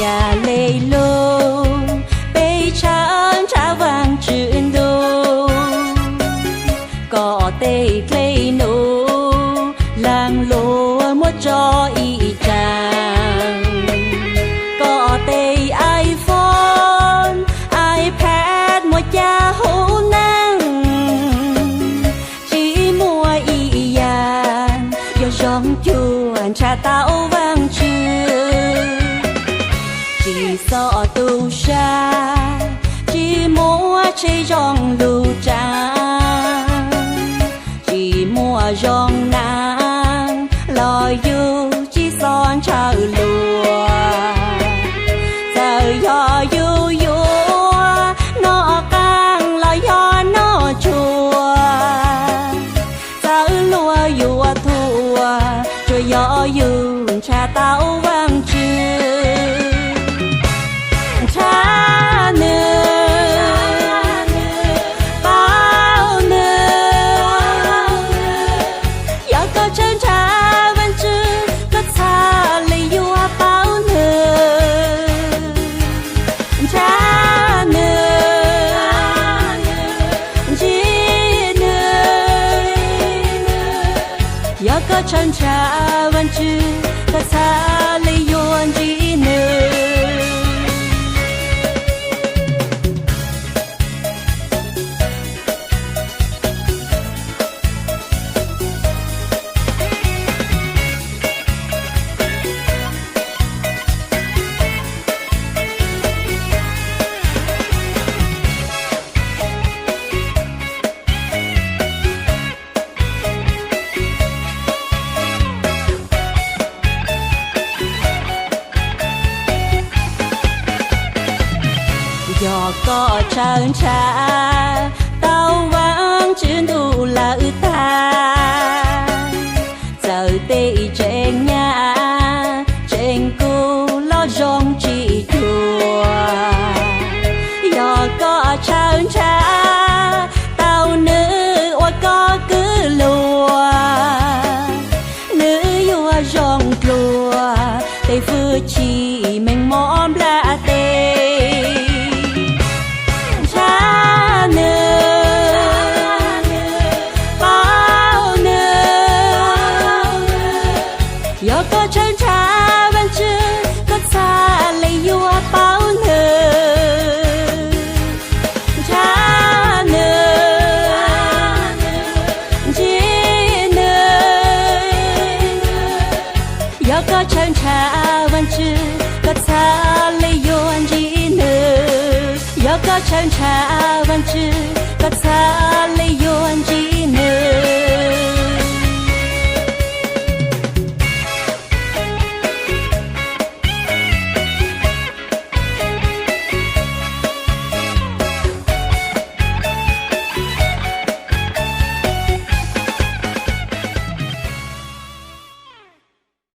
Yog le lug peb tshawb ntshaw Vaajtswv ntuj, koj tej dlej num laag luag muab tso ib tsaam. Koj tej iPhone, iPad muaj caj huv neeg, tsi muaj ib yaam yog zoo cuag ntshaw tau Vaajtswv. Tsi xob tu sab, tsi muaj tsheb zoo lug tsaam, tsi muaj zoo naav los yug tsi xob ntshaw luag. Txawm yog yug yuav noj qaab los yog noj tshua, txawm luag yuav thuam, tsuas yog yug ntshaw tau Vaajtswv. Ntshaw nwg, paub nwg, yog koj tshawb ntshaw Vaajtswv, koj txhad le yuav paub nwg. Ntshaw nwg, ntsib nwg, yog koj tshawb ntshaw Vaajtswv, koj txhad le yuav ntsib nwg. Yog koj tshawb ntshaw tau Vaajtswv ntuj lawm tag, txawm tej tsev nyaj tsev nkuj los zoo tsis cuag. Yog koj tshawb ntshaw tau nwg ua koj kwv luag, nwg yuav zoo dlua tej fwj chim meej mom nplaj teb. Ntshaw nwg, paub nwg, yog koj tshawb ntshaw Vaajtswv, koj txhad le yuav paub nwg. Ntshaw nwg, ntsib nwg, yog koj tshawb ntshaw Vaajtswv, koj txhad le yuav ntsib nwg. Yog koj tshawb ntshaw Vaajtswv, koj txhad le yuav ntsib nwg.